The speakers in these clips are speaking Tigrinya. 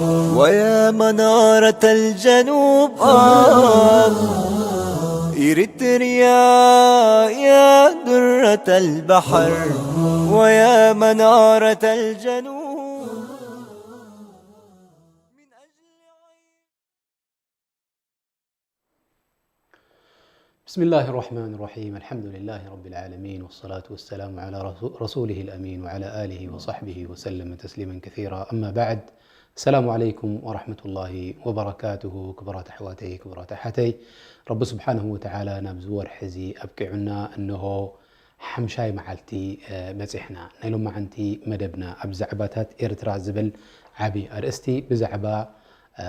ويا منارة الجنوب، آه، إريتريا، يا درة البحر، ويا منارة الجنوب. بسم الله الرحمن الرحيم. الحمد لله رب العالمين، والصلاة والسلام على رسو-، رسوله الأمين وعلى آله وصحبه وسلم تسليما كثيرا. أما بعد. السلام عليكم ورحمة الله وبركاته. ክቡራት ኣሕዋተይ፣ ክቡራት ኣሓተይ፣ ረቢ ስብሓንሁ ወተዓላ ናብዚ ወርሒ እዚ ኣብቂዑና። እንሆ ሓምሻይ መዓልቲ፣ እ፣ በጺሕና። ናይ ሎማዓንቲ መደብና ኣብ ዛዕባታት ኤርትራ ዝብል ዓቢ ኣርእስቲ ብዛዕባ፣ እ፣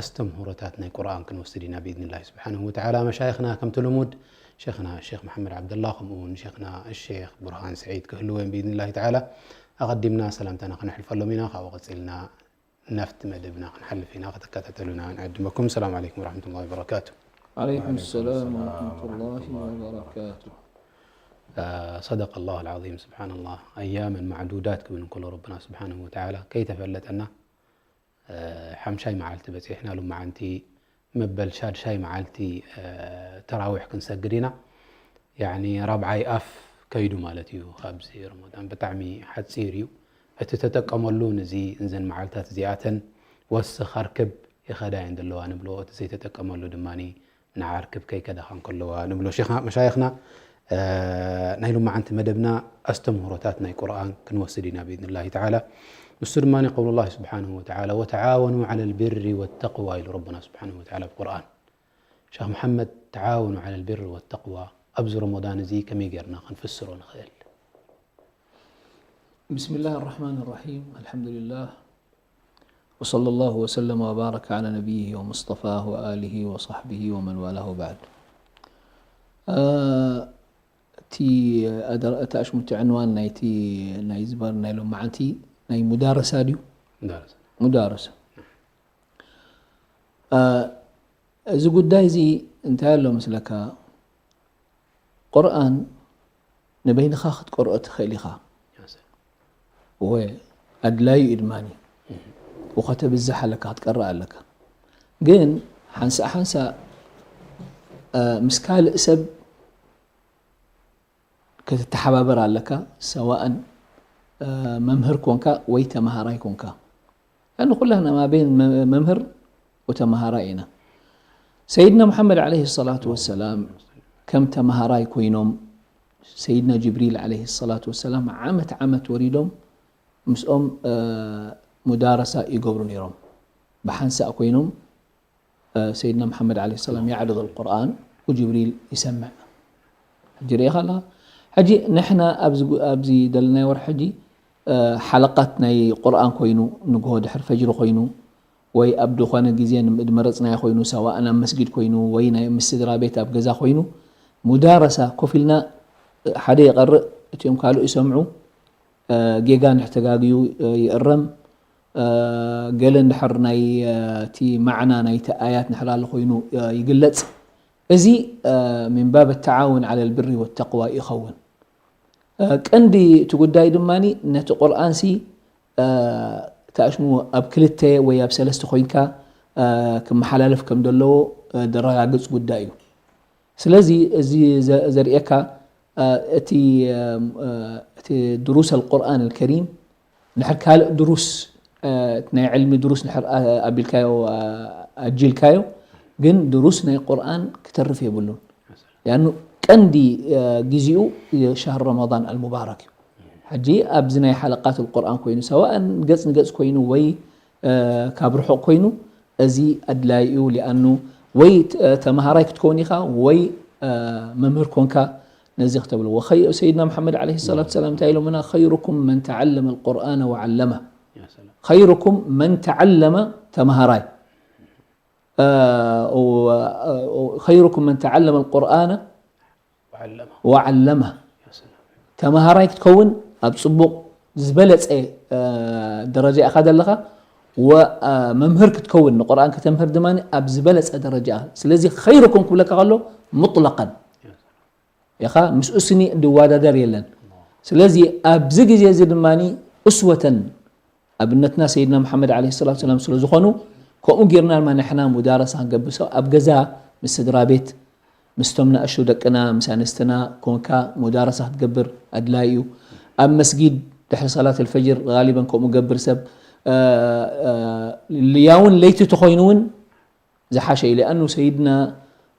ኣስተምህሮታት ናይ ቁርኣን ክንወስድ ኢና ብኢዝኒላሂ ስብሓንሁ ወተዓላ። መሻይኽና ከምቲ ልሙድ ሸይኽና ሸይኽ መሓመድ ዓብደላ ከምኡ እውን ሸይኽና ሸይኽ ቡርሃን ስዒድ ክህልዉ እዮም ብኢዝኒላሂ ተዓላ። ኣቐዲምና ሰላምታና ከነሕልፈሎም ኢና። ካብኡ ቀጺልና ናብቲ መደብና ክንሓልፍ ኢና። ክትከታተሉና ንዕድመኩም። ሰላም ዓለይኩም ወረሕመቱላሂ ወበረካቱ። عليكم السلام ورحمة الله وبركاته. آه، صدق الله العظيم. سبحان الله، أياما معدودات ክብል እንከሎ ረብና ስብሓንሁ ወተዓላ ከይተፈለጠና፣ እ፣ ሓምሻይ መዓልቲ በጺሕና። ሎማዓንቲ መበል ሻድሻይ መዓልቲ፣ እ፣ ተራዊሕ ክንሰግድ ኢና። ያዕኒ ራብዓይ ኣፍ ከይዱ ማለት እዩ። ካብዚ ረመዳን ብጣዕሚ ሓጺር እዩ። እቲ ተጠቀመሉ ንዚ፣ ንዘን መዓልታት እዚኣተን ወስኽ ኣርክብ ይኸዳ እየን ዘለዋ ንብሎ። እቲ ዘይተጠቀመሉ ድማ ንዓ ኣርክብ ከይከዳኻ እንከለዋ ንብሎ። ሸይኽና፣ መሻይኽና፣ እ፣ ናይ ሎማዓንቲ መደብና ኣስተምህሮታት ናይ ቁርኣን ክንወስድ ኢና ብኢዝኒላሂ ተዓላ። ንሱ ድማ ቀውሉላሂ ስብሓንሁ ወተዓላ፣ "ወተዓወኑ ዓለል ቢሪ ወተቅዋ" ኢሉ ረብና ስብሓንሁ ወተዓላ ኣብ ቁርኣን። ሸኽ መሓመድ፣ ተዓወኑ ዓለል ቢሪ ወተቅዋ ኣብዚ ረመዳን እዚ ከመይ ጌርና ክንፍስሮ ንኽእል? بسم الله الرحمن الرحيم. الحمد لله. وصلى الله وسلم وبارك على نبيه ومصطفاه وآله وصحبه ومن والاه وبعد. እ፣ እቲ ኣደራ-፣ እቲ ኣሽሙቲ ዕንዋን ናይቲ፣ ናይ ዝባር ናይ ሎማዓንቲ ናይ ሙዳረሳ ድዩ? ሙዳረሳ። ሙዳረሳ። እ፣ እዚ ጉዳይ እዚ እንታይ ኣሎ መስለካ? ቁርኣን ንበይንኻ ክትቀርኦ ትኽእል ኢኻ። ወ-፣ ኣድላዩ እዩ ድማኒ። ወኸተብዝሕ ኣለካ፣ ክትቀርእ ኣለካ። ግን ሓንሳእ ሓንሳእ፣ እ፣ ምስ ካልእ ሰብ ክትተሓባበር ኣለካ፣ ሰዋእን፣ እ፣ መምህር ኮንካ ወይ ተመሃራይ ኮንካ። لأن ኩላህና ما بين መ-፣ መምህር ወተመሃራይ ኢና። ሰይድና መሓመድ ዓለይሂ ሰላቱ ወሰላም ከም ተመሃራይ ኮይኖም፣ ሰይድና ጅብሪል ዓለይሂ ሰላቱ ወሰላም ዓመት ዓመት ወሪዶም ምስኦም፣ እ፣ ሙዳረሳ ይገብሩ ነይሮም። ብሓንሳእ ኮይኖም እ፣ ሰይድና መሓመድ ዓለይሂ ሰላም يعرض القرآن وجبريل يسمع። ሕጂ ርኢኻ ኣለኻ። ሕጂ ንሕና ኣብዚ ጉ-፣ ኣብዚ ደለናዮ ወርሒ ሕጂ፣ እ፣ ሓለቃት ናይ ቁርኣን ኮይኑ፣ ንግሆ ድሕሪ ፈጅሪ ኮይኑ፣ ወይ ኣብ ዝኾነ ግዜ ንም-፣ ዝመረጽናዮ ኮይኑ፣ ሰዋእ ናብ መስጊድ ኮይኑ፣ ወይ ናይ ምስ ስድራ ቤት ኣብ ገዛ ኮይኑ፣ ሙዳረሳ ኮፍ ኢልና፣ እ፣ ሓደ ይቐርእ፣ እቲኦም ካልእ ይሰምዑ። እ፣ ጌጋ እንድሕር ተጋግዩ፣ እ፣ ይእረም። እ፣ ገለ እንድሕር ናይ፣ እ፣ እቲ ማዕና ናይቲ ኣያት እንድሕር ኣሎ ኮይኑ፣ እ፣ ይግለጽ። እዚ፣ እ፣ من باب التعاون على البر والتقوى ይኸውን። እ፣ ቀንዲ እቲ ጉዳይ ድማኒ ነቲ ቁርኣንሲ፣ እ፣ ተኣሽሙ ኣብ ክልተ ወይ ኣብ ሰለስተ ኮይንካ፣ እ፣ ክመሓላለፍ ከም ዘለዎ፣ እ፣ ዘረጋግጽ ጉዳይ እዩ። ስለዚ እዚ ዘ-፣ ዘርእየካ፣ እ፣ እቲ፣ እ፣ እቲ ድሩስ ኣልቁርኣን ኣልከሪም ድሕር ካልእ ድሩስ፣ እ፣ ናይ ዕልሚ ድሩስ ድሕር ኣ-፣ ኣቢልካዮ፣ ኣ-፣ ኣጅልካዮ፣ ግን ድሩስ ናይ ቁርኣን ክተርፍ የብሉን። ያኑ ቀንዲ፣ እ፣ ግዜኡ ሸህር ረመዳን ኣልሙባረክ እዩ። ሕጂ ኣብዚ ናይ ሓለቃት ኣልቁርኣን ኮይኑ፣ ሰዋእን ገጽ ንገጽ ኮይኑ ወይ እ፣ ካብ ርሑቕ ኮይኑ፣ እዚ ኣድላዪ እዩ። ሊኣኑ ወይ ተ-፣ ተመሃራይ ክትከውን ኢኻ፣ ወይ፣ እ፣ መምህር ኮንካ ነዚ ክተብልዎ። ኸይ-፣ ሰይድና መሓመድ ዓለይሂ ሰላቱ ሰላም እንታይ ኢሎምና? "خيركم من تعلم القرآن وعلمه." ያ ሰላም። "خيركم من تعلم" ተመሃራይ። እ፣ ው-፣ እ፣ "خيركم من تعلم القرآن" ወዓለመ። ወዓለመ። ያ ሰላም። ተመሃራይ ክትከውን ኣብ ጽቡቕ ዝበለጸ፣ እ፣ ደረጃ ኢኻ ዘለኻ። ወ-፣ እ፣ መምህር ክትከውን፣ ንቁርኣን ከተምህር ድማ ኣብ ዝበለጸ ደረጃ። ስለዚ ኸይርኩም ክብለካ ከሎ ሙጥለቐን ኢኻ፣ ምስኡ ስኒ ዝወዳደር የለን። ስለዚ ኣብዚ ግዜ እዚ ድማ ኡስወተን ኣብነትና ሰይድና መሓመድ ዓለይሂ ሰላቱ ወሰላም ስለ ዝኾኑ፣ ከምኡ ጌርና ድማ ንሕና ሙዳረሳ ክንገብር፣ ሰብ ኣብ ገዛ ምስ ስድራ ቤት፣ ምስቶም ንኣሽቱ ደቅና፣ ምስ ኣንስትና ኮንካ ሙዳረሳ ክትገብር ኣድላዪ እዩ። ኣብ መስጊድ ድሕሪ ሰላት ኣልፈጅር ጋሊበን ከምኡ ገብር ሰብ፣ እ፣ እ፣ ያውን ለይቲ ተኾይኑ እውን ዝሓሸ እዩ። ሊኣኑ ሰይድና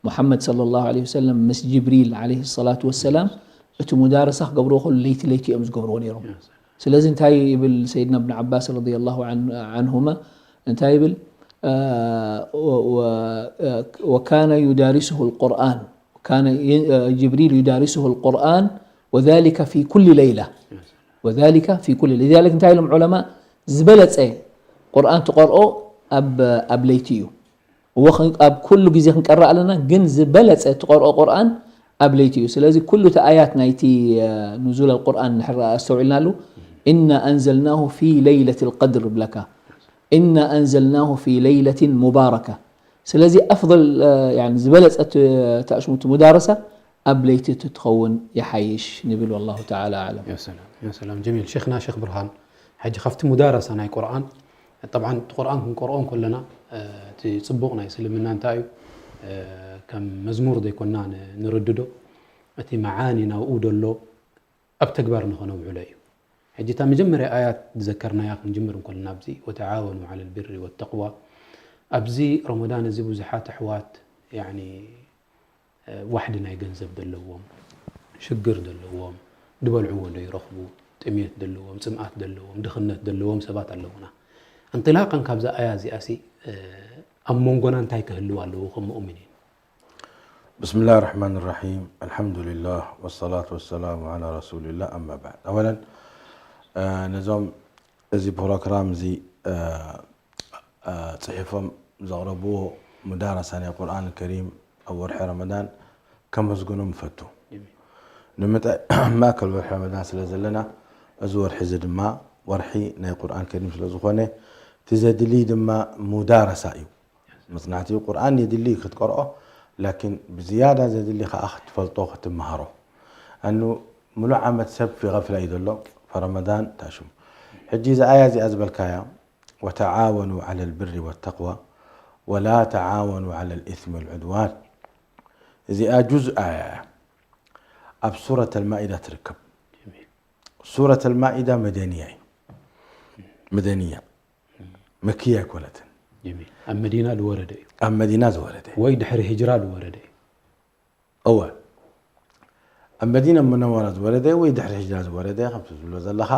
ሙሓመድ ሰለላሁ ዐለይሂ ወሰለም ምስ ጅብሪል ዓለይሂ ሰላቱ ወሰላም እቲ ሙዳረሳ ክገብርዎ ከሎ ለይቲ ለይቲ እዮም ዝገብርዎ ነይሮም። ስለዚ እንታይ ይብል ሰይድና እብን ዓባስ ረዲየላሁ ዐን-፣ ዐንሁማ እንታይ ይብል? አ፣ ወ-፣ ወ-፣ ወካነ ዩዳሪሱሁ ልቁርኣን፣ ካነ ይ-፣ ጅብሪል ዩዳሪሱሁ ልቁርኣን ወዛሊከ ፊ ኩሊ ለይላ። ወዛሊከ ፊ ኩሊ ለይላ። ሊዛሊክ እንታይ ኢሎም ዑለማ? ዝበለጸ ቁርኣን ትቐርኦ ኣብ፣ ኣብ ለይቲ እዩ። እዎ ኽን-፣ ኣብ ኩሉ ግዜ ክንቀርእ ኣለና፣ ግን ዝበለጸ ትቐርኦ ቁርኣን ኣብ ለይቲ እዩ። ስለዚ ኩሉ እቲ ኣያት ናይቲ፣ እ፣ ኑዙል ኣልቁርኣን እንድሕር ኣስተውዒልናሉ፣ "ኢና ኣንዘልናሁ ፊ ለይለቲል ቀድር" ይብለካ። "ኢና ኣንዘልናሁ ፊ ለይለቲን ሙባረካ።" ስለዚ ኣፍضል፣ እ፣ ያኒ ዝበለጸት፣ እ፣ ታሽሙት ሙዳረሳ ኣብ ለይቲ ትኸውን ይሓይሽ ንብል። ወላሁ ተዓላ ኣዕለም። ያ ሰላም፣ ያ ሰላም። ጀሚል። ሼኽና ሼኽ ብርሃን፣ ሕጂ ካብቲ ሙዳረሳ ናይ ቁርኣን፣ ጠብዓን እቲ ቁርኣን ክንቀርኦ እንከለና፣ እ፣ እቲ ጽቡቕ ናይ እስልምና እንታይ እዩ? እ፣ ከም መዝሙር ዘይኮና ን-፣ ንርድዶ፣ እቲ መዓኒ ናብኡ ደሎ ኣብ ተግባር ንኸነውዕሎ እዩ። ሕጂ እታ መጀመርያ ኣያት ዝዘከርናያ ክንጅምር እንከለና ኣብዚ፣ "ወተዓወኑ ዐለል ቢሪ ወተቅዋ"፣ ኣብዚ ረመዳን እዚ ብዙሓት ኣሕዋት፣ ያኒ፣ እ፣ ዋሕዲ ናይ ገንዘብ ዘለዎም፣ ሽግር ዘለዎም፣ ዝበልዕዎ ዘይረኽቡ፣ ጥሜት ዘለዎም፣ ጽምኣት ዘለዎም፣ ድኽነት ዘለዎም ሰባት ኣለዉና። እንጢላቀን ካብዛ ኣያ እዚኣሲ፣ እ፣ ኣብ መንጎና እንታይ ክህልው ኣለዎ ከም ሙእሚኒን? ብስምላህ ራሕማን ራሒም፣ ኣልሓምዱሊላህ፣ ወሰላቱ ወሰላሙ ዓላ ረሱሊላህ፣ ኣማ ባዕድ። ኣወለን፣ እ፣ ነዞም እዚ ፕሮግራም እዚ፣ እ፣ እ፣ ጽሒፎም ዘቕረብዎ ሙዳረሳ ናይ ቁርኣን ከሪም ኣብ ወርሒ ረመዳን ከመስግኖም እፈቱ። ንምንታይ? ኣብ ማእከል ወርሒ ረመዳን ስለ ዘለና፣ እዚ ወርሒ እዚ ድማ ወርሒ ናይ ቁርኣን ከሪም ስለ ዝኾነ፣ እቲ ዘድሊ ድማ ሙዳረሳ እዩ። መጽናዕቲ ቁርኣን የድሊ ክትቀርኦ፣ ላኪን ብዝያዳ ዘድሊ ከኣ ክትፈልጦ፣ ክትመሃሮ። ኣኑ ምሉእ ዓመት ሰብ ፊ ገፍላ እዩ ዘሎ፣ ፈረመዳን ታሽሙ። ሕጂ እዚ ኣያ እዚኣ ዝበልካያ፣ "ወተዓወኑ ዐለል ብሪ ወተቅዋ፣ ወላ ተዓወኑ ዐለል ኢስሚ ወልዑድዋን።" እዚኣ ጁዝ ኣያ እያ። ኣብ ሱረት ኣልማኢዳ ትርከብ። ጀሚል። ሱረት ኣልማኢዳ መደንያ እዩ። መደንያ። መክያ ኣይኮነትን። ጀሚል። ኣብ መዲና ዝወረደ እዩ። ኣብ መዲና ዝወረደ። ወይ ድሕሪ ሂጅራ ዝወረደ እዩ። እወ። ኣብ መዲና ሙነወራ ዝወረደ ወይ ድሕሪ ሂጅራ ዝወረደ፣ ከምቲ ትብሎ ዘለኻ።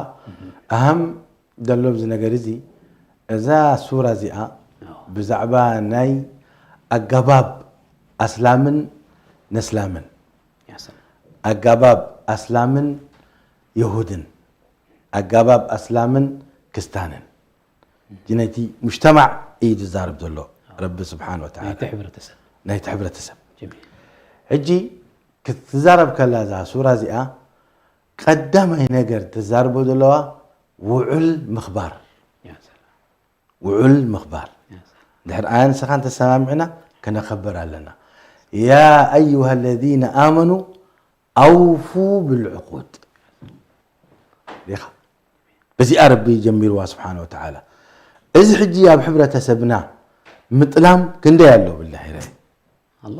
ኣሃም ዘሎ ኣብዚ ነገር እዚ፣ እዛ ሱራ እዚኣ ኣዎ። ብዛዕባ ናይ ኣገባብ ኣስላምን ነስላምን፣ ያ ሰላም። ኣገባብ ኣስላምን የሁድን፣ ኣገባብ ኣስላምን ክስታንን፣ እቲ ነቲ ሙጅተማዕ እዩ ዝዛረብ ዘሎ ረቢ ስብሓን ወተዓላ። ናይቲ ሕብረተሰብ። ናይቲ ሕብረተሰብ። ጀሚል። ሕጂ ክትዛረብ ከላ እዛ ሱራ እዚኣ ቀዳማይ ነገር ትዛረቦ ዘለዋ ውዑል ምኽባር። ያ ሰላም። ውዑል ምኽባር። ያ ሰላም። ድሕር ኣነ ንስኻን ተሰማሚዕና ከነኸብር ኣለና። ያ ኣዩሃ ለዚነ ኣመኑ ኣውፉ ብልዕቁድ። ዲኻ? በዚኣ ረቢ ጀሚርዋ ስብሓን ወተዓላ። እዚ ሕጂ ኣብ ሕብረተሰብና ምጥላም ክንደይ ኣሎ ብላሂ ረይ? ኣሎ።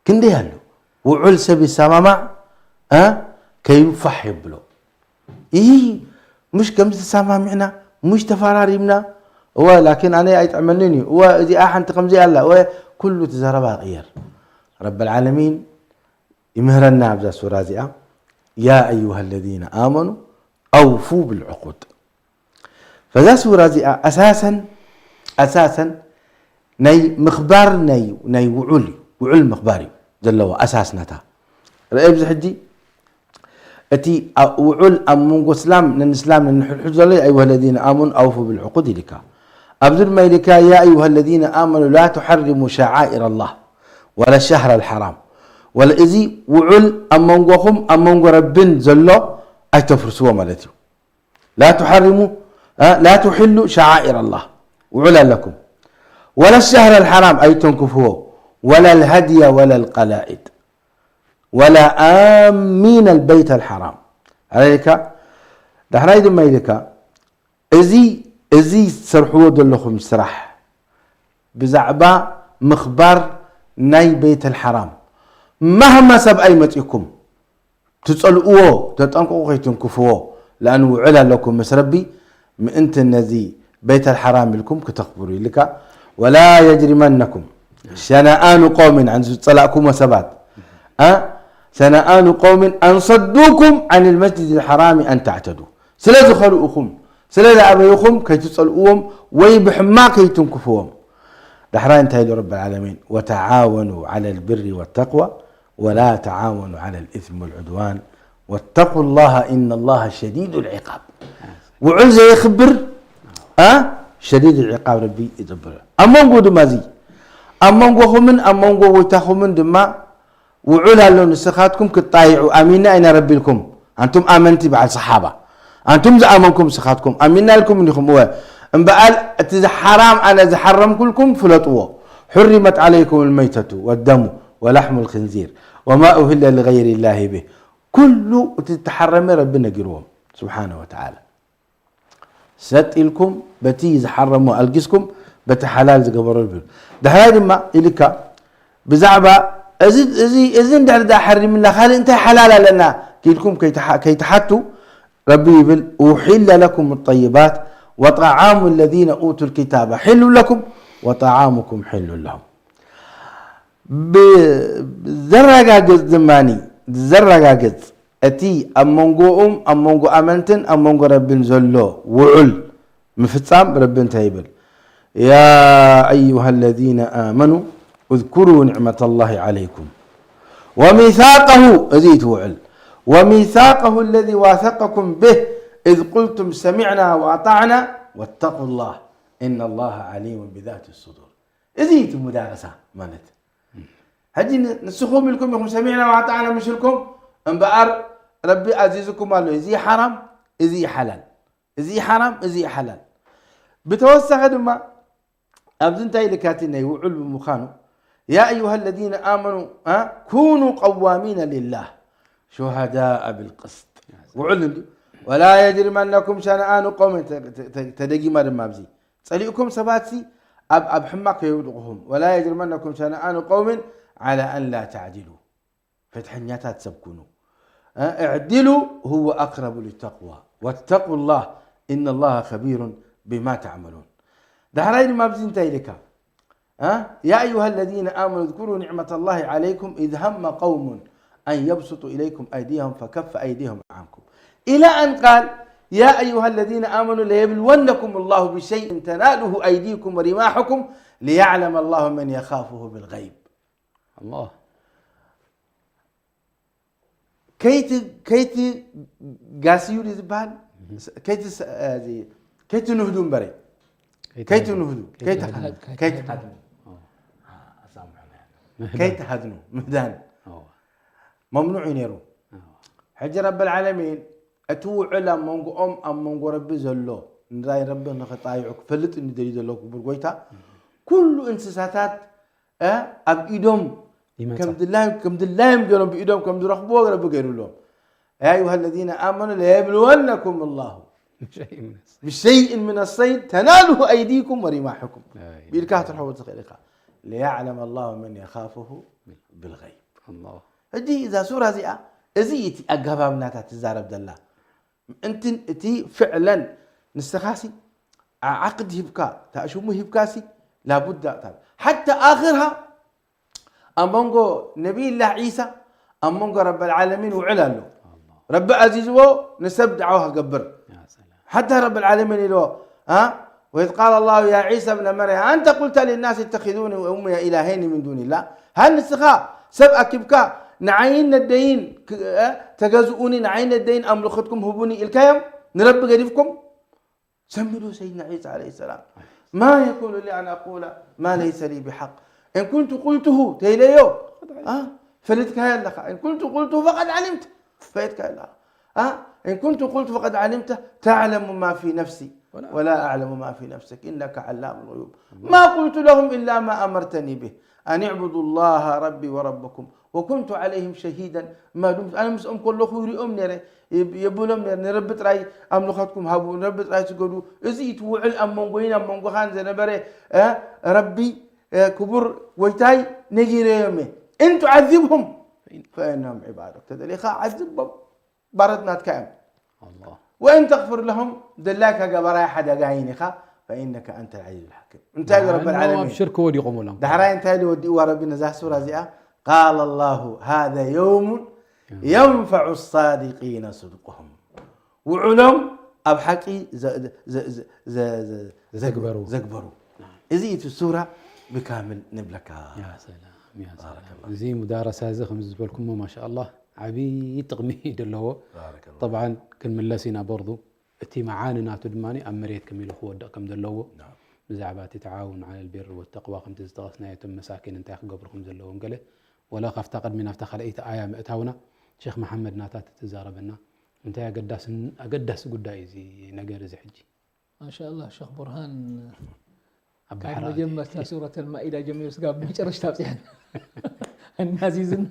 ክንደይ ኣሎ? ውዑል ሰብ ይሰማማዕ፣ እ? ከይዱ ፋሕ የብሎ። ይህ ምሽ ከምዚ ተሰማሚዕና፣ ምሽ ተፈራሪምና፣ እወ፣ ላኪን ኣነ ኣይጥዕመንን እዩ፣ እወ፣ እዚኣ ሓንቲ ከምዚ ኣላ፣ እወ፣ ኩሉ እቲ ዘረባ ቅየር። ረብ ልዓለሚን ይምህረና ኣብዛ ሱራ እዚኣ፣ ያ ኣዩሃ ለዚነ ኣመኑ ኣውፉ ብልዕቁድ። ፈዛ ሱራ እዚኣ ኣሳሰን፣ ኣሳሰን ናይ ምኽባር ናይ፣ ናይ ውዑል እዩ። ውዑል ምኽባር እዩ ዘለዋ ኣሳስ ናታ። ረአ ኣብዚ ሕጂ እቲ ኣ-፣ ውዑል ኣብ መንጎ እስላም ነንእስላም ነንሕድሕዱ ዘሎ፣ ያ ኣዩሃ ለዚነ ኣመኑ ኣውፉ ብልዕቁድ ኢልካ። ኣብዚ ድማ ኢልካ፣ ያ ኣዩሃ ለዚነ ኣመኑ ላ ቱሐርሙ ሸዓኢር ኣላህ ወላ ሸህረ ልሐራም። ወላ እዚ ውዑል ኣብ መንጎኹም ኣብ መንጎ ረብን ዘሎ ኣይተፍርስዎ ማለት እዩ። ላ ቱሐርሙ፣ እ፣ ላ ቱሕሉ ሸዓኢር ኣላህ፣ ውዑል ኣለኩም። ወላ ሸህረ ልሐራም ኣይተንክፍዎ። ወላ ልሀድየ ወላ ልቀላኢድ። ወላ ኣሚን ኣልበይት ኣልሐራም። ኣረ ኢልካ፣ ዳሕራይ ድማ ኢልካ፣ እዚ እዚ ትሰርሕዎ ዘለኹም ስራሕ ብዛዕባ ምኽባር ናይ ቤተል ሓራም፣ ማህማ ሰብኣይ መፂኩም ትፀልእዎ፣ ተጠንቀቑ ከይትንክፍዎ። ለኣን ውዕል ኣለኩም ምስ ረቢ፣ ምእንቲ ነዚ ቤተል ሓራም ኢልኩም ክተኽብሩ ኢልካ። ወላ የጅሪመነኩም ሸነኣኑ ቀውሚን፣ ኣን ዝፀላእኩሞ ሰባት፣ አ? ሸነኣኑ ቀውሚን ኣን ሰዱኩም ዓን ልመስጅድ ልሓራሚ ኣን ተዕተዱ። ስለ ዝኸልኡኹም፣ ስለ ዝኣበዩኹም ከይትፀልእዎም ወይ ብሕማቕ ከይትንክፍዎም። ዳሕራይ እንታይ ኢሉ ረብ ልዓለሚን? ወተዓወኑ ዓላ ልብሪ ወተቅዋ ወላ ተዓወኑ ዓላ ልኢስሚ ወልዑድዋን ወተቁ ላሃ ኢነ ላሃ ሸዲዱ ልዕቃብ። ውዑል ዘየኽብር፣ አ? ሸዲድ ልዕቃብ ረቢ ይፅብር። ኣብ መንጎ ድማ እዚ፣ ኣብ መንጎኹምን ኣብ መንጎ ጎይታኹምን ድማ ውዑል ኣሎ። ንስኻትኩም ክትጣይዑ ኣሚንና ኢና ረቢ ኢልኩም፣ ኣንቱም ኣመንቲ በዓል ሰሓባ፣ ኣንቱም ዝኣመንኩም ንስኻትኩም ኣሚንና ኢልኩም እንዲኹም። እወ እምበኣል እቲ ሓራም ኣነ ዝሓረምኩልኩም ፍለጥዎ። حرمت عليكم الميتة والدم ولحم الخنزير وما أهل لغير الله به። ኩሉ እቲ ዝተሓረመ ረቢ ነጊርዎም ስብሓነ ወተዓላ። ሰጥ ኢልኩም በቲ ዝሓረሞ ኣልጊስኩም በቲ ሓላል ዝገበሮ ብል። ዳሕራይ ድማ ኢልካ ብዛዕባ እዚ እዚ እዚ እንድሕር ደኣ ሓሪምና ካልእ እንታይ ሓላል ኣለና ኢልኩም ከይትሓ-፣ ከይትሓቱ ረቢ ይብል أحل لكم الطيبات وطعام الذين أوتوا الكتاب حل لكم وطعامكم حل لهم። ብ-፣ ዘረጋግጽ ድማ ዘረጋግጽ እቲ ኣብ መንጎኦም ኣብ መንጎ ኣመንትን ኣብ መንጎ ረብን ዘሎ ውዑል ምፍጻም ረቢ እንታይ ይብል? يا أيها الذين آمنوا اذكروا نعمة الله عليكم وميثاقه، እዚ እዩ እቲ ውዕል፣ وميثاقه الذي واثقكم به إذ قلتم سمعنا وأطعنا واتقوا الله إن الله عليم بذات الصدور። እዚ እዩ እቲ ሙዳረሳ ማለት። ሕጂ ን-፣ ንስኹም ኢልኩም ኢኹም ሰሚዕና ወኣጣዕና ምስ ኢልኩም፣ እምበኣር ረቢ ኣዚዙኩም ኣሎ፣ እዚ ሓራም፣ እዚ ሓላል፣ እዚ ሓራም፣ እዚ ሓላል። ብተወሳኺ ድማ ኣብዚ እንታይ ኢልካ እቲ ናይ ውዑል ብምዃኑ፣ يا أيها الذين آمنوا، ها، كونوا قوامين لله شهداء بالقسط። ውዑል እንዲ፣ ولا يجرمنكم شنآن قوم፣ ተ-፣ ተ-፣ ተ-፣ ተደጊማ ድማ ኣብዚ ጸሊእኩም ሰባትሲ ኣብ፣ ኣብ ሕማቕ ከየውድቕኹም። ولا يجرمنكم شنآن قوم على أن لا تعدلوا። ፍትሐኛታት ሰብ ኩኑ። እ፣ اعدلوا هو أقرب للتقوى واتقوا الله إن الله خبير بما تعملون። ዳሕራይ ድማ ኣብዚ እንታይ ኢልካ? እ፣ يا أيها الذين آمنوا اذكروا نعمة الله عليكم إذ هم قوم أن يبسطوا إليكم أيديهم فكف أيديهم عنكم إلى أن قال يا أيها الذين آمنوا ليبلونكم الله بشيء تناله أيديكم ورماحكم ليعلم الله من يخافه بالغيب. الله. ከይቲ-፣ ከይቲ ጋስዩ ድዩ ዝበሃል? ከይቲ ስ-፣ እዚ፣ ከይቲ ንህዱ እምበረ። ከይቲ ንህዱ። ከይቲ፣ ከይቲ፣ ከይቲ ሃድኑ። ኣሳምሑና። ምህዳን። ከይቲ ሃድኑ። ምህዳን። ኣዎ። መምኑዕ እዩ ነይሩ። ኣዎ። ሕጂ ረብ ልዓለሚን እቲ ውዕል ኣብ መንጎኦም ኣብ መንጎ ረቢ ዘሎ፣ ንራይ ረቢ ንኽጣይዑ ክፈልጥ እንድደልዩ ዘሎ ክቡር ጎይታ፣ ኩሉ እንስሳታት፣ እ፣ ኣብ ኢዶም ይመጻ። ከም ድላዮም፣ ከም ድላዮም ገይሮም ብኢዶም ከም ዝረኽብዎ ረቢ ገይሩሎም። يا أيها الذين آمنوا ليبلونكم الله بشيء من الصيد تناله أيديكم ورماحكم. ብኢድካ ክትረኽቦ ትኽእል ኢኻ። ليعلم الله من يخافه بالغيب. الله. ሕጂ እዛ ሱራ እዚኣ፣ እዚ እቲ ኣገባብ ናታ ትዛረብ ዘላ። ምእንቲ እቲ ፍዕለን ንስኻሲ ዓ-፣ ዓቅድ ሂብካ፣ ታእሽሙ ሂብካሲ ላቡዳ እታ፣ ሓታ ኣኽርሃ ኣብ መንጎ ነቢይላህ ዒሳ ኣብ መንጎ ረብ ልዓለሚን ውዕል ኣሎ። ረቢ ኣዚዝዎ ንሰብ ዳዕዋ ክገብር። ሓታ ረብ ልዓለሚን ኢልዎ፣ ኣ፣ وإذ قال الله يا عيسى ابن مريم أنت قلت للناس اتخذوني وأمي إلهين من دون الله؟ هل ንስኻ ሰብ ኣኪብካ ንዓይን ነደይን ክ-፣ እ፣ ተገዝኡኒ፣ ንዓይን ነደይን ኣምልኽትኩም ህቡኒ ኢልካዮም ንረቢ ገዲፍኩም? ሰሚሉ ሰይድና ዒሳ ዓለይሂ ሰላም፣ ما يكون لي أن أقول ما ليس لي بحق إن كنت قلته ተይለዮ፣ ኣ፣ ፈሊጥካዮ ኣለኻ። إن كنت قلته فقد علمت ፈሊጥካዮ ኣለኻ። ኣ፣ إن كنت قلته فقد علمته تعلم ما في نفسي ولا أعلم ما في نفسك إنك علام الغيوب. ما قلت لهم إلا ما أمرتني به أن اعبدوا الله ربي وربكم وكنت عليهم شهيدا ما دمت أنا ምስኦም ከለኹ ይሪኦም ነይረ፣ የብሎም ነይረ። ንረቢ ጥራይ ኣምልኾትኩም ሃቡ፣ ንረቢ ጥራይ ስገዱ። እዚ እዩ እቲ ውዕል ኣብ መንጎይን ኣብ መንጎኻን ዝነበረ። ረቢ ክቡር ጎይታይ ነጊረዮም እየ። إن تعذبهم فإنهم عبادك ተደሊኻ ዓዝቦም። ባሮት ናትካ እዮም። الله وإن تغفر لهم ደላይካ ገባራይ ሓደጋይን ኢኻ። فإنك أنت العزيز الحكيم እንታይ ኢሉ ረቢ ኣብ العالمين ሽርክ ወዲቖም ሎም ዳሕራይ እንታይ ኢሉ ወዲእዋ ረቢ ነዛ ሱራ እዚኣ قال الله هذا يوم ينفع الصادقين صدقهم ውዕሎም ኣብ ሓቂ ዘ- ዘ- ዘ- ዘ- ዘ- ዘግበሩ። ዘግበሩ እዚ እቲ ሱራ ብካምል ንብለካ ያ ሰላም ያ ሰላም። እዚ ሙዳረሳ እዚ ከምዚ ዝበልኩሞ ማሻ ኣላህ ዓብዪ ጥቕሚ እዩ ዘለዎ። ጠብዓን ክንምለስ ኢና ቦርዱ። እቲ መዓኒ ናቱ ድማ ኣብ መሬት ከመይ ኢሉ ክወድቕ ከም ዘለዎ ብዛዕባ እቲ ተዓውን ዓለል ቢር ወተቅዋ ከምቲ ዝጠቐስናዮ እቶም መሳኪን እንታይ ክገብሩ ከም ዘለዎም ገለ ወላ ካብታ ቅድሚ ናብታ ካልኣይቲ ኣያ ምእታውና ሼክ መሓመድ ናታ ትዛረበና እንታይ ኣገዳስን ኣገዳሲ ጉዳይ እዩ እዚ ነገር እዚ ሕጂ ማሻኣላህ ሸክ ቡርሃን ኣብ ካብ ባሕሪ መጀመርታ ሱረት ኣልማኢዳ ጀሚሩ ስጋብ መጨረሽታ ኣብፅሐን ኣናዚዝን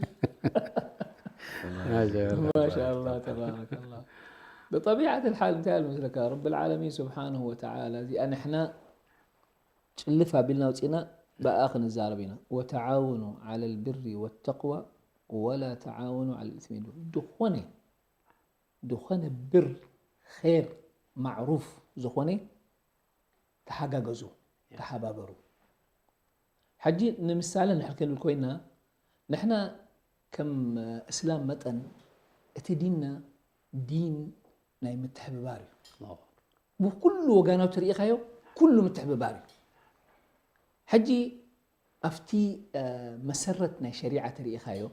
ማሻ ማሻኣላህ ተባረከላህ ብጠቢዓት ልሓል እንታይ ኣሉ መስለካ ረቢ ልዓለሚን ስብሓንሁ ወተዓላ እዚኣ ንሕና ጭልፍ ኣቢልና ኣውፂእና ብኣ ክንዛረብ ኢና ወተዓውኑ ዓለ ልብሪ ወተቅዋ ወላ ተዓውኑ ዓለ ልእስሚ ድኾነ ዝኾነ ብር ር ማዕሩፍ ዝኾነ ተሓጋገዙ ተሓባበሩ ሕጂ ንምሳሌ ንድሕር ክንብል ኮይና ንሕና ከም እስላም መጠን እቲ ዲንና ዲን ናይ ምትሕብባር እዩ ብኩሉ ወጋናው ተሪኢኻዮ ኩሉ ምትሕብባር እዩ ሕጂ ኣብቲ መሰረት ናይ ሸሪዓ ተሪኢኻዮ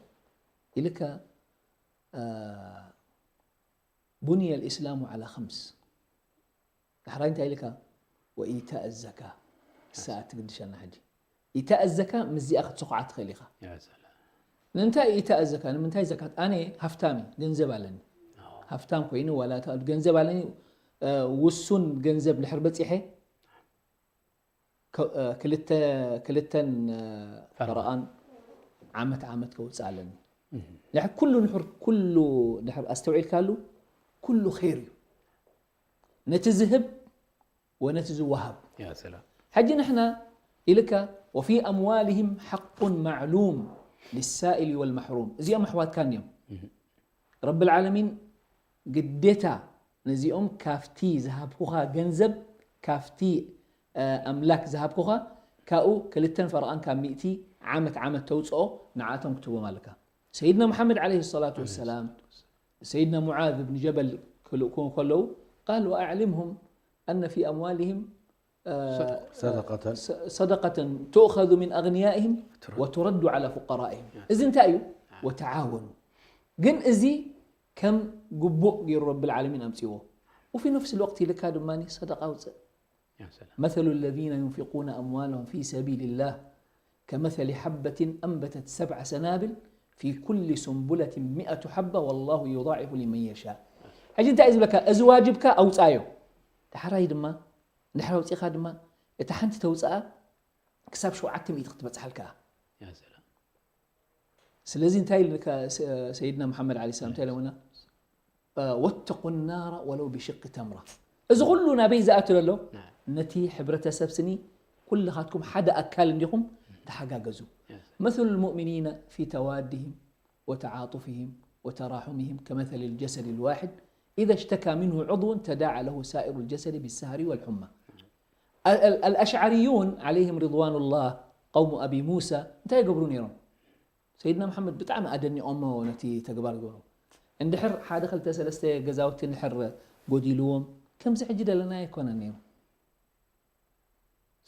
ኢልካ ቡንየ ልእስላሙ ዓላ ከምስ ዳሕራይ እንታይ ኢልካ ወኢታእ ዘካ እሳ ትግድሸና ሕጂ ኢታእ ዘካ ምስዚኣ ክትሰኹዓ ትኽእል ኢኻ ንምንታይ ኢታእ ዘካ ንምንታይ ዘካት ኣነ ሃፍታም እዩ ገንዘብ ኣለኒ ሃፍታም ኮይኑ ዋላ ገንዘብ ኣለኒ ውሱን ገንዘብ ድሕር በፂሐ ክልተን ፈረቓን ዓመት ዓመት ከውፅእ ኣለኒ ድሕር ኩሉ ንሕር ኩሉ ድሕር ኣስተውዒልካሉ ኩሉ ኸይር እዩ ነቲ ዝህብ ወነቲ ዝወሃብ ሕጂ ንሕና ኢልካ وفي أموالهم حق معلوم للسائل والمحروم እዚኦም ኣሕዋትካ እዮም ረቢ العالمين ግዴታ ነዚኦም ካብቲ ዝሃብኩኻ ገንዘብ ካብቲ ኣምላክ ዝሃብኩኻ ካብኡ ክልተን ፈረቓን ካብ ሚእቲ ዓመት ዓመት ተውፅኦ ንዓቶም ክትቦም ኣለካ ሰይድና ሙሓመድ ዓለይሂ ሰላቱ ወሰላም ሰይድና ሙዓዝ ብን ጀበል ክልእኩ ከለዉ ቃል ወኣዕሊምሁም ኣነ ፊ ኣምዋልህም صدقة صدقة تؤخذ من أغنيائهم وترد على فقرائهم እዚ እንታይ እዩ وتعاونوا ግን እዚ ከም ግቡእ ገይሩ ረቢ العالمين ኣምፅዎ وفي نفس الوقت ኢልካ ድማ صدقة ኣውፅእ مثل الذين ينفقون أموالهم في سبيل الله كمثل حبة أنبتت سبع سنابل في كل سنبلة مئة حبة والله يضاعف لمن يشاء ሕጂ እንታይ እዩ ዝብለካ እዚ ዋጅብካ ኣውፃዮ ዳሕራይ ድማ ድሕሪ ኣውፂኻ ድማ እታ ሓንቲ ተውፅኣ ክሳብ ሸውዓተ ሚእቲ ክትበፅሓልካ እያ ስለዚ እንታይ ኢሉ ሰይድና መሓመድ ዓለ ሰላም እንታይ ኢሎምና ወተቁ ናራ ወለው ብሽቂ ተምራ እዚ ኩሉ ናበይ ዝኣቱ ዘሎ ነቲ ሕብረተሰብ ስኒ ኩልኻትኩም ሓደ ኣካል እንዲኹም ተሓጋገዙ مثل المؤمنين في توادهم وتعاطفهم وتراحمهم كمثل الجسد الواحد إذا اشتكى منه عضو تداعى له سائر الجسد بالسهر والحمى الأشعريون عليهم رضوان الله قوم أبي موسى እንታይ ይገብሩ ነይሮም ሰይድና መሓመድ ብጣዕሚ ኣደኒቖሞ ነቲ ተግባር ገብሩ እንድሕር ሓደ ክልተ ሰለስተ ገዛውቲ እንድሕር ጎዲልዎም ከምዚ ሕጂ ደለና ኣይኮነን ነይሩ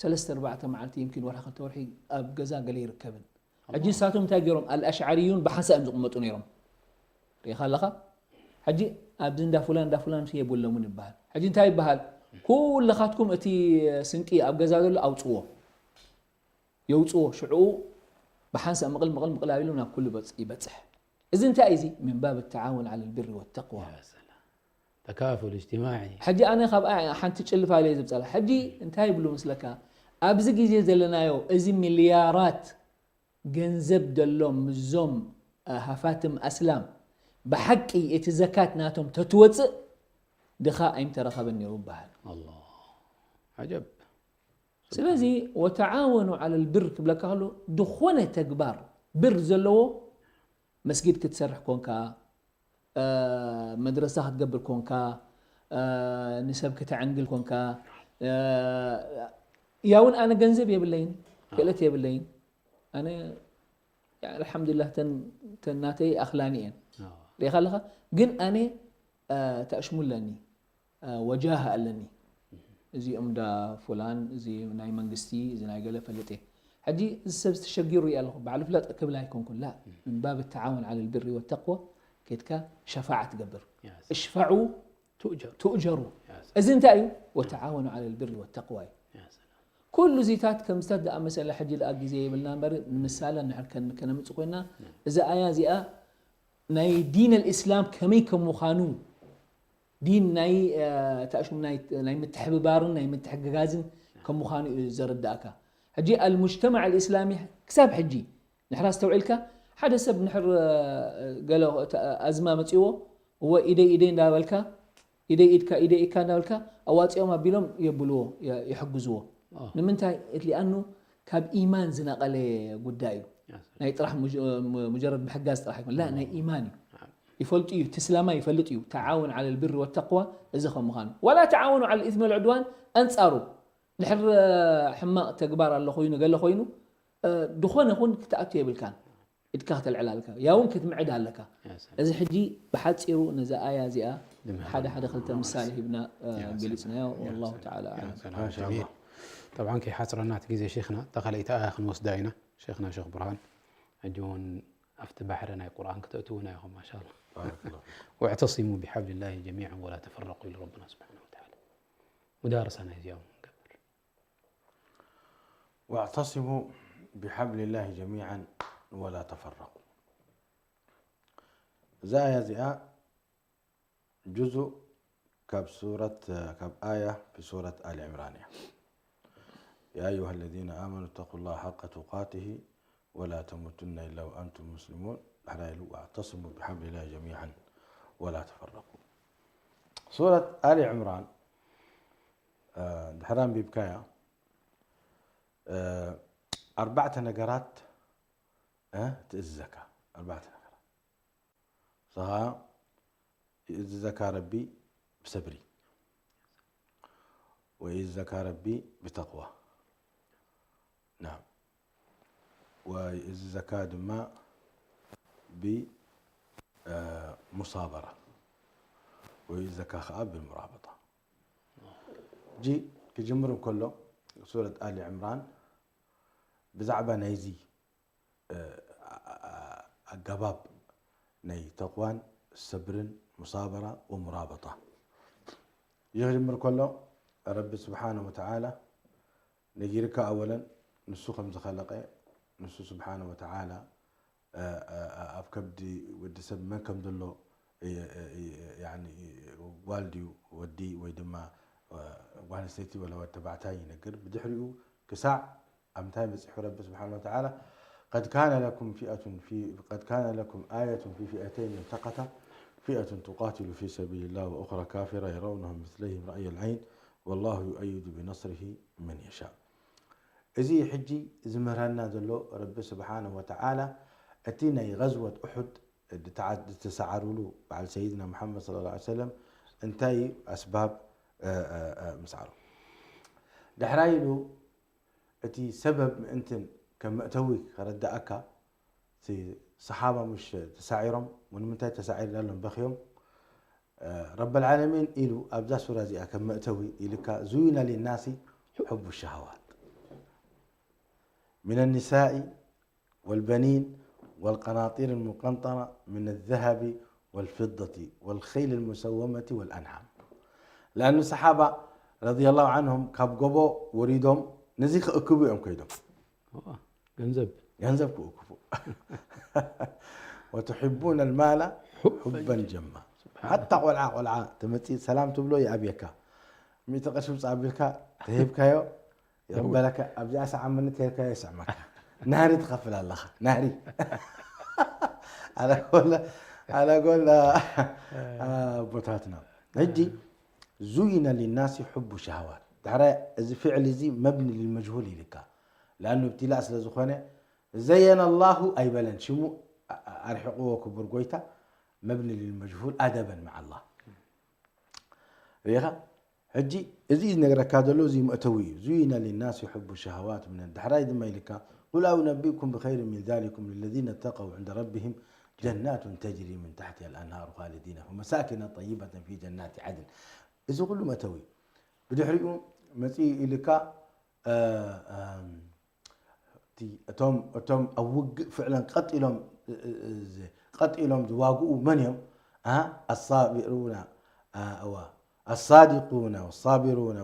ሰለስተ ኣርባዕተ መዓልቲ ይምኪን ወርሒ ክልተ ወርሒ ኣብ ገዛ ገለ ይርከብን ሕጂ ንሳቶም እንታይ ገይሮም ኣልኣሽዓርዩን ብሓንሳእ እዮም ዝቕመጡ ነይሮም ሪኢኻ ኣለኻ ሕጂ ኣብዚ እንዳ ፉላን እንዳ ፉላን ምስ የብሎምን ይበሃል ሕጂ እንታይ ይበሃል ኩልኻትኩም እቲ ስንቂ ኣብ ገዛ ዘሎ ኣውፅዎ የውፅዎ ሽዕኡ ብሓንሳእ ምቕል ምቕል ምቕል ኣቢሉ ናብ ኩሉ ይበፅሕ እዚ እንታይ እዩ እዚ ምን ባብ ተዓውን ዓለ ልብሪ ወተቅዋ ተካፉል እጅትማዒ። ሕጂ ኣነ ካብኣ ሓንቲ ጭልፋ ኢለ ዝብፀላ። ሕጂ እንታይ ይብሉ ምስለካ? ኣብዚ ግዜ ዘለናዮ እዚ ሚልያራት ገንዘብ ደሎም ምስዞም ሃፋትም ኣስላም ብሓቂ እቲ ዘካት ናቶም ተትወፅእ ድኻ ኣይምተረኸበን ነይሩ ይበሃል። ኣላህ። ዓጀብ። ስለዚ ወተዓወኑ ዓለል ብር ክብለካ ከሎ ዝኾነ ተግባር ብር ዘለዎ መስጊድ ክትሰርሕ ኮንካ፣ መድረሳ ክትገብር ኮንካ፣ ንሰብ ከተዕንግል ኮንካ፣ ያውን ኣነ ገንዘብ የብለይን፣ ክእለት የብለይን። ኣነ ኣልሓምዱሊላህ ተን ናተይ ኣኽላኒ እየን ሪኢኻ ኣለኻ። ግን ኣነ ተእሽሙ ኣለኒ፣ ወጃሃ ኣለኒ። እዚኦም ዳ ፉላን፣ እዚ ናይ መንግስቲ፣ እዚ ናይ ገለ ፈልጥ እየ። ሕጂ እዚ ሰብ ዝተሸጊሩ ሪኢ ኣለኹ፣ ባዕሉ ፍለጥ ክብል ኣይኮንኩን። ላ፣ ምን ባብ ተዓወን ዓለል ብሪ ወተቅዋ፣ ኬድካ ሸፋዓ ትገብር። እሽፈዑ ትእጀሩ። እዚ እንታይ እዩ? ወተዓወኑ ዓለል ብሪ ወተቅዋ እዩ። ኩሉ እዚታት ከምዚታት ደኣ መሰለ ሕጂ ደኣ ግዜ የብልና እምበር፣ ንምሳለ ንሕር ከን-፣ ከነምጽእ ኮይና፣ እዛ ኣያ እዚኣ ናይ ዲን ኣልእስላም ከመይ ከም ምዃኑ፣ ዲን ናይ፣ እ፣ ተኣሽሙ ናይ፣ ናይ ምትሕብባርን ናይ ምትሕግጋዝን ከም ምዃኑ እዩ ዘረዳእካ። ሕጂ ኣልሙጅተማዕ ኣልእስላሚ ክሳብ ሕጂ ንሕር ኣስተውዒልካ፣ ሓደ ሰብ ንሕር፣ እ፣ ገለ ኣዝማ መጺዎ፣ እወ ኢደይ ኢደይ እንዳበልካ፣ ኢደይ ኢድካ ኢደይ ኢድካ እንዳበልካ ኣዋጺኦም ኣቢሎም የብልዎ፣ የ-፣ ይሕግዝዎ። ንምንታይ? ሊኣኑ ካብ ኢማን ዝነቐለ ጉዳይ እዩ። ናይ ጥራሕ ሙጅ-፣ ሙ-፣ ሙጀረድ ምሕጋዝ ጥራሕ ኣይኮን። ላ፣ ናይ ኢማን እዩ። ይፈልጡ እዩ፣ እቲ እስላማ ይፈልጥ እዩ። ተዓወን ዓለል ብሪ ወተቅዋ፣ እዚ ከም ምዃኑ። ወላ ተዓወኑ ዓለል ኢስሚ ወልዕድዋን፣ ኣንጻሩ። ድሕር ሕማቕ ተግባር ኣሎ ኮይኑ፣ ገለ ኮይኑ፣ እ፣ ድኾነ ኹን ክትኣቱ የብልካን። ኢድካ ክተልዕል ኣለካ። ያውን ክትምዕድ ኣለካ። እዚ ሕጂ ብሓጺሩ ነዛ ኣያ እዚኣ ሓደ ሓደ ክልተ ምሳሌ ሂብና፣ እ፣ ገሊጽናዮ። ወላሁ ተዓላ ኣዕለም። ሰላም ጀሚል። ጠብዓን ከይሓጽረና እቲ ግዜ ሼኽና፣ እታ ካልኣይቲ ኣያ ክንወስዳ ኢና። ሼኽና ሼኽ ብርሃን፣ ሕጂ እውን ኣብቲ ባሕሪ ናይ ቁርኣን ክተእትዉና ኢኹም፣ ማሻኣላህ። ባረከላሁ ፊኩም። "ወዕተሲሙ ቢሓብሊላሂ ጀሚዓን ወላ ተፈረቁ" ኢሉ ረብና ስብሓነሁ ወተዓላ። ሙዳርሳ ናይዚኣ እውን ንገብር። "ወዕተሲሙ ቢሓብሊላሂ ጀሚዓን ወላ ተፈረቁ." እዛ ኣያ እዚኣ ጁዙእ ካብ ሱረት፣ ካብ ኣያ ፊ ሱረት ኣሊ ዕምራን እያ። "ያ ኣዩሃ ለዚነ ኣመኑ ተቁላህ ሓቀ ቱቃቲሂ ወላ ተሙቱነ ኢላ ወኣንቱም ሙስሊሙን" ድሕራ ኢሉ "ወዕተስሙ ቢሓብሊላሂ ጀሚዓን ወላ ተፈረቁ". ሱረት ኣሊ ዕምራን፣ እ፣ ድሕር ኣንቢብካያ፣ እ፣ ኣርባዕተ ነገራት፣ እ፣ ትእዝዘካ። ኣርባዕተ ነገራት። ንስኻ ይእዝዘካ ረቢ ብሰብሪ፣ ወይእዝዘካ ረቢ ብተቕዋ። ናም። ወይእዝዘካ ድማ ብ፣ እ፣ ሙሳበራ፣ ወይእዝዘካ ከኣ ብሙራበጣ። ሕጂ ክጅምር እንከሎ ሱረት ኣሊ ዕምራን ብዛዕባ ናይዚ፣ እ፣ ኣ-፣ ኣ-፣ ኣገባብ ናይ ተቕዋን ሰብርን ሙሳበራ ወሙራበጣ ይኽጅምር ከሎ፣ ረቢ ስብሓነ ወተዓላ ነጊርካ፣ ኣወለን ንሱ ከም ዝኸለቐ፣ ንሱ ስብሓነ ወተዓላ፣ እ፣ እ፣ ኣብ ከብዲ ወዲ ሰብ መን ከም ዘሎ፣ እ፣ እ፣ እ፣ ያኒ ጓል ድዩ ወዲ ወይ ድማ፣ እ፣ ጓል ኣንስተይቲ ወላ ወዲ ተባዕታይ ይነግር። ብድሕሪኡ ክሳዕ ኣብ እንታይ በጺሑ ረቢ ስብሓነ ወተዓላ፣ "ቀድ ካነ ለኩም ፊአቱን ፊ-፣ ቀድ ካነ ለኩም ኣየቱን ፊ ፊአተይን እልተቀታ፣ ፊአቱን ቱቃቲሉ ፊ ሰቢልላህ ወኡኽራ ካፊራ የረውነሁም ምስለይሂም ረእየል ዓይን፣ ወላሁ ዩአይዱ ቢነስሪሂ መን የሻእ።" እዚ ሕጂ ዝምህረና ዘሎ ረቢ ስብሓነ ወተዓላ፣ እቲ ናይ ገዝወት ኡሑድ ድተዓ-፣ ዝተሰዓሩሉ በዓል ሰይድና ሙሓመድ ሰለላሁ ዐለይሂ ወሰለም እንታይ ኣስባብ፣ እ፣ እ፣ እ፣ ምስዓሩ። ድሕራይ ኢሉ እቲ ሰበብ ምእንትን ከም መእተዊ ከረድኣካ፣ እቲ ሰሓባ ምሽ ተሳዒሮም፣ ንምንታይ ተሳዒርና ኢሎም በኽዮም፣ እ፣ ረበል ዓለሚን ኢሉ ኣብዛ ሱራ እዚኣ ከም መእተዊ ኢልካ፣ ዙይነ ሊናሲ ሑቡ ሸሃዋት ሚነ ኒሳኢ ወልበኒን ወልቀናጢር ልሙቀንጠራ ሚነ ዘሃቢ ወልፊደቲ ወልኸይል ልሙሰወመቲ ወልኣንዓም። ለኣኑ ሰሓባ ረዲየላሁ ዓንሁም ካብ ጎቦ ወሪዶም ነዚ ክእክቡ እዮም ከይዶም። እዋ፣ ገንዘብ። ገንዘብ ክእክቡ። "ወቱሒቡነ ልማላ ሑበን ጀማ። ሓታ ቆልዓ ቆልዓ ተመፂእ ሰላም ትብሎ ይኣብየካ። ሚእቲ ቅርሺ ውፅእ ኣቢልካ ተሂብካዮ ይቕበለካ። ኣብዚኣ ሰዓመኒ ተሂብካዮ ይስዕመካ። ናህሪ ትኸፍል ኣለኻ ናህሪ። ኣለ ጎላ ኣለ ጎላ ኣቦታትና። ሕጂ ዙይነ ሊናሲ ሕቡ ሸሃዋት። ድሕራይ እዚ ፍዕሊ እዚ መብኒ ልልመጅሁል ኢልካ። ለኣኑ እብትላእ ስለ ዝኾነ ዘየነ ኣላሁ ኣይበለን። ሽሙ ኣርሕቕዎ ክቡር ጎይታ። መብኒ ልልመጅሁል ኣደበን መዓ ኣላህ። ርኢኻ? ሕጂ እዚ ዝነግረካ ዘሎ እዚ መእተዊ እዩ። ዙይነ ሊናሲ ሕቡ ሸሃዋት ምን ዳሕራይ ድማ ኢልካ ቁል ኣው ነቢእኩም ብኸይር ምን ዛሊኩም ልለዚነ ተቀው ዕንደ ረቢህም ጀናቱን ተጅሪ ምን ታሕቲ ኣልኣንሃሩ ኻሊዲነ ወመሳኪነ ጠይበተን ፊ ጀናት ዓድን። እዚ ኩሉ መእተዊ እዩ። ብድሕሪኡ መፂኡ ኢልካ እቶም እቶም ኣብ ውግእ ፍዕለን ቀጢሎም ቀጢሎም ዝዋግኡ መን እዮም? ኣሳቢሩና ኣዋ ኣሳዲቁነ ወሳቢሩነ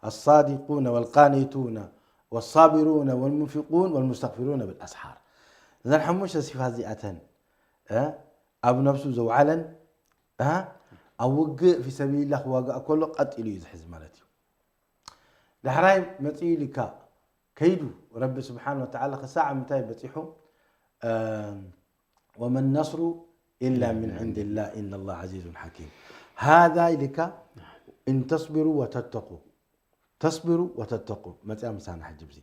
ኣሳዲቁነ ወልቃኒቱነ ወሳቢሩነ ወልሙንፊቁን ወልሙስተግፊሩነ ብልኣስሓር። እዘን ሓሙሽተ ሲፋት እዚኣተን ኣብ ነብሱ ዘውዓለን ኣብ ውግእ ፊ ሰቢልላ ክዋጋእ ከሎ ቀጢሉ እዩ ዝሕዝ ማለት እዩ። ዳሕራይ መፂኡ ኢልካ ከይዱ ረቢ ስብሓን ወተዓላ ክሳዕ ምንታይ በፂሑ? ወመን ነስሩ ኢላ ምን ዕንድላህ ኢነላህ ዓዚዙን ሓኪም። ሃዛ ኢልካ እንተስቢሩ ወተተቁ ተስቢሩ ወተተቁ መፅያ ምሳና ሕጂ ብዚ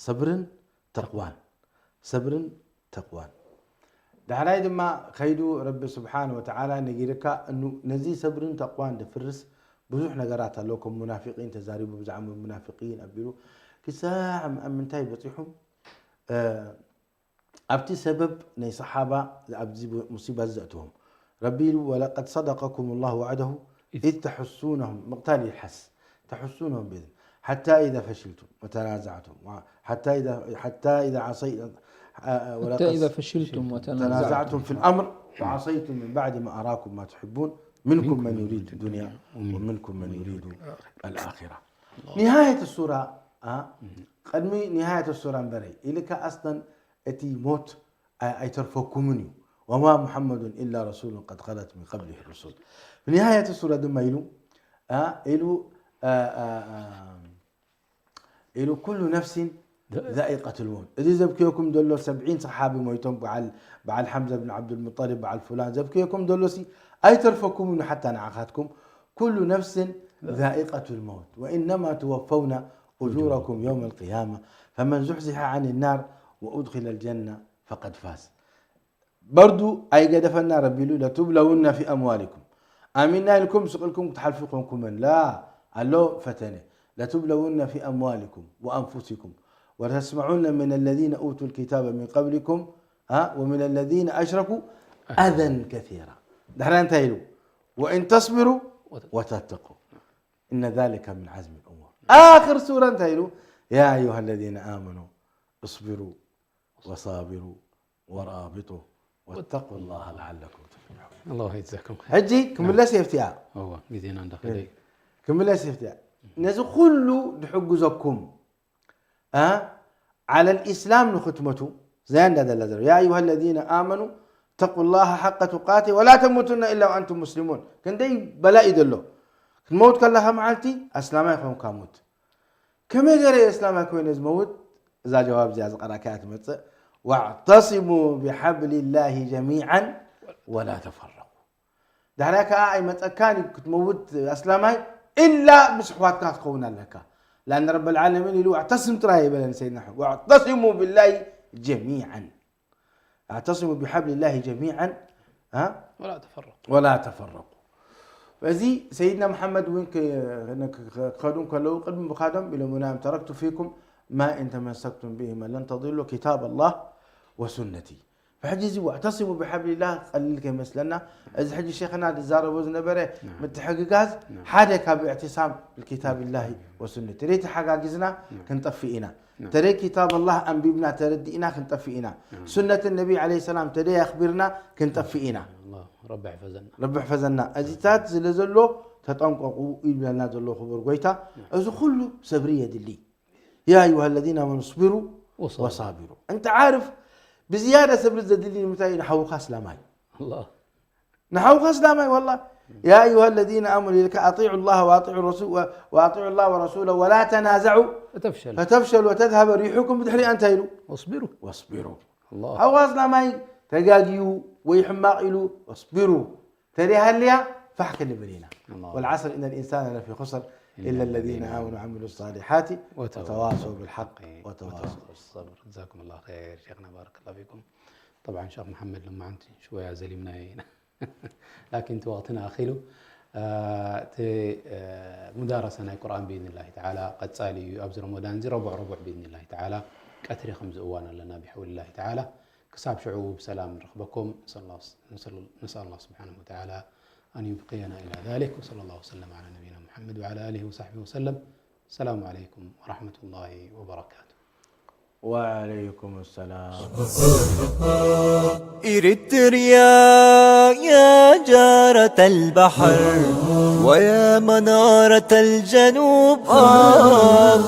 ሰብርን ተቅዋን ሰብርን ተቅዋን። ዳሕራይ ድማ ከይዱ ረቢ ስብሓን ወተዓላ ነጊርካ እኑ ነዚ ሰብርን ተቅዋን ድፍርስ ብዙሕ ነገራት ኣሎ። ከም ሙናፊቂን ተዛሪቡ ብዛዕባ ሙናፊቂን ኣቢሉ ክሳዕ ኣብ ምንታይ በፂሑ ኣብቲ ሰበብ ናይ ሰሓባ ኣብዚ ሙሲባ እዚ ዘእትዎም ረቢ ኢሉ ወለቀድ ሰደቀኩም ላሁ ዋዕደሁ ኢዝ ተሕሱነሁም ምቕታል ይልሓስ ተሕሱነሁም ብኢዝን ሓታ ኢዛ ፈሽልቱም ወተናዛዕቱም ሓታ ኢዛ ዓሰይቱም حتى إذا فشلتم وتنازعتم تنازعتم في الأمر وعصيتم من بعد ما أراكم ما تحبون منكم من يريد الدنيا ومنكم من يريد الآخرة. نهاية السورة قدمي نهاية السورة مبري إلك أصلا أتي موت أي ترفكمني وما محمد إلا رسول قد خلت من قبله الرسل. نهاية السورة دم إلو إلو ኢሉ ኩሉ ነፍሲን ዛኢቀት ልሞት። እዚ ዘብክየኩም ዘሎ ሰብዒን ሰሓቢ ሞይቶም፣ በዓል ሓምዘ ብን ዓብዱልሙጠሊብ፣ በዓል ፉላን ዘብክየኩም ዘሎ ሲ ኣይተርፈኩም እዩ ሓታ ንዓኻትኩም። ኩሉ ነፍሲን ዛኢቀት ልሞት ወኢነማ ትወፈውና ኡጁረኩም የውመ ልቅያማ ፈመን ዙሕዚሐ ዓን ናር ወኡድኪለ ልጀና ፈቀድ ፋዝ። በርዱ ኣይገደፈና ረቢ ኢሉ ለቱብለውነ ፊ ኣምዋሊኩም ኣሚንና ኢልኩም ስቕ ኢልኩም ክትሓልፉ ይኾንኩምን ላ ኣሎ ፈተነ ለቱብለውነ ፊ ኣምዋሊኩም ወኣንፉሲኩም ወተስመዑነ ምን ለዚነ ኡቱ ልኪታበ ሚን ቀብሊኩም ወምን ለዚነ ኣሽረኩ ኣዘን ከሲራ ድሕራ እንታይ ኢሉ ወእን ተስብሩ ወተተቁ እነ ዛሊከ ምን ዓዝሚ ልእሙር ኣኽር ሱራ እንታይ ኢሉ ያ ኣዩሃ ለዚነ ኣመኑ እስብሩ ወሳብሩ ወራቢጡ ወተቁ ላህ ለዓለኩም ትፍሊሑን። ኣላሁ ይጀዛኩም ኸይር። ሕጂ ክምለስ እየ ኣብቲኣ። እወ፣ ግዜና እንዳኸደ እዩ። ክምለስ እየ ኣብቲኣ። ነዚ ኩሉ ድሕግዘኩም፣ ኣ፣ ዓለ ልኢስላም ንኽትመቱ፣ ዘያ እንዳ ደላ ዘሎ፣ ያ ኣዩሃ ለዚነ ኣመኑ ተቁ ላሃ ሓቀ ቱቃቴ ወላ ተሙቱነ ኢላ ወኣንቱም ሙስሊሙን። ክንደይ በላእ እዩ ዘሎ። ክትመውት ከለኻ መዓልቲ ኣስላማይ ኾንካ ሙት። ከመይ ገይረ እየ እስላማይ ኮይነ ዝመውት? እዛ ጀዋብ እዚኣ ዝቐራእካያ ትመጽእ። ዋዕተሲሙ ብሓብሊላሂ ጀሚዓን ወላ ተፈረቁ። ዳሕራይ ከኣ ኣይመጸካን እዩ ክትመውት ኣስላማይ ኢላ ምስ ኣሕዋትካ ክትኸውን ኣለካ። ላን ረበል ዓለሚን ኢሉ ዋዕተስም ጥራይ ኣይበለን ሰይድና። ዋዕተሲሙ ቢላሂ ጀሚዓን ኣዕተስሙ ብሓብሊላሂ ጀሚዓን ወላ ተፈረቁ። ወላ ተፈረቁ። በዚ ሰይድና መሓመድ እውን ክኸዱ ከለዉ ቅድሚ ምኻዶም ኢሎምና እዮም ተረክቱ ፊኩም ማ ኢን ተመሰክቱም ብሂማ ለን ተድሉ ኪታብ ኣላህ ወሱነቲ። ብሕጂ እዚ ዋዕተስሙ ብሓብሊላህ ቀሊል ከይመስለና። እዚ ሕጂ ሸይኽና ዝዛረቦ ዝነበረ ምትሕግጋዝ ሓደ ካብ እዕትሳም ብኪታብላሂ ወሱነቲ። ተደይ ተሓጋጊዝና ክንጠፍእ ኢና። ተደይ ኪታብ ኣላህ ኣንቢብና ተረዲእና ክንጠፍእ ኢና። ሱነት ነቢ ዓለይሂ ሰላም ተደይ ኣኽቢርና ክንጠፍእ ኢና። ረቢ ሕፈዘና። ረቢ ሕፈዘና። እዚታት ስለ ዘሎ ተጠንቀቑ ይብለና ዘሎ ክቡር ጎይታ። እዚ ኩሉ ሰብሪ የድሊ። ያ ኣዩሃ ለዚነ ኣመኑ ስቢሩ ወሳቢሩ። እንተ ዓርፍ ብዝያዳ ሰብሪ ዘድሊ ንምንታይ እዩ? ንሓውኻ ኣስላማይ። ኣላህ። ንሓውካ እስላማይ ወላ ያ ኣዩሃ ለዚነ ኣመኑ ኢልካ ኣጢዑ ላህ ወኣጢዑ ረሱል ወ- ወኣጢዑ ላህ ወረሱለ ወላ ተናዘዑ ተፍሸል ፈተፍሸሉ ወተዝሀበ ሪሑኩም ብድሕሪኣ እንታይ ኢሉ ወስቢሩ ወስቢሩ ኣላሁ ሓውካ እስላማይ ተጋግዩ ወይ ሕማቕ ኢሉ ወስቢሩ ተደይሃልያ ፋሕ ክንብል ኢና ኣላሁ والعصر إن الإنسان لفي خسر إلا الذين آمنوا وعملوا الصالحات وتواصوا بالحق وتواصوا بالصبر جزاكم الله خير شيخنا بارك الله فيكم طبعا شيخ محمد لما أنت شوية زلمنا لكن وقتنا أخيلو እቲ ሙዳረሰ ናይ ቁርኣን ብኢዝኒላሂ ተዓላ ቀጻሊ እዩ። ኣብዚ ረመዳን እዚ ረቡዕ ረቡዕ ብኢዝኒላሂ ተዓላ ቀትሪ ከምዚ እዋን ኣለና ብሐውሊላሂ ተዓላ ክሳብ ሽዑ ብሰላም ንረኽበኩም ነስኣል ኣላህ ስብሓነሁ ወተዓላ ኣን ዩብቅየና ኢላ ዛሊክ ወሰለ ላሁ ወሰለም ዓላ ነቢይና ሙሐመድ ወዓላ ኣሊሂ ወሳሕቢሂ ወሰለም ሰላሙ ዓለይኩም ወረሕመቱላሂ ወበረካቱ وعليكم السلام إريتريا يا جارة البحر ويا منارة الجنوب آه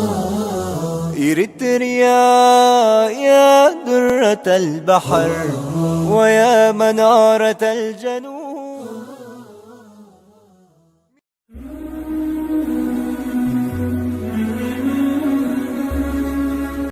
إريتريا يا درة البحر ويا منارة الجنوب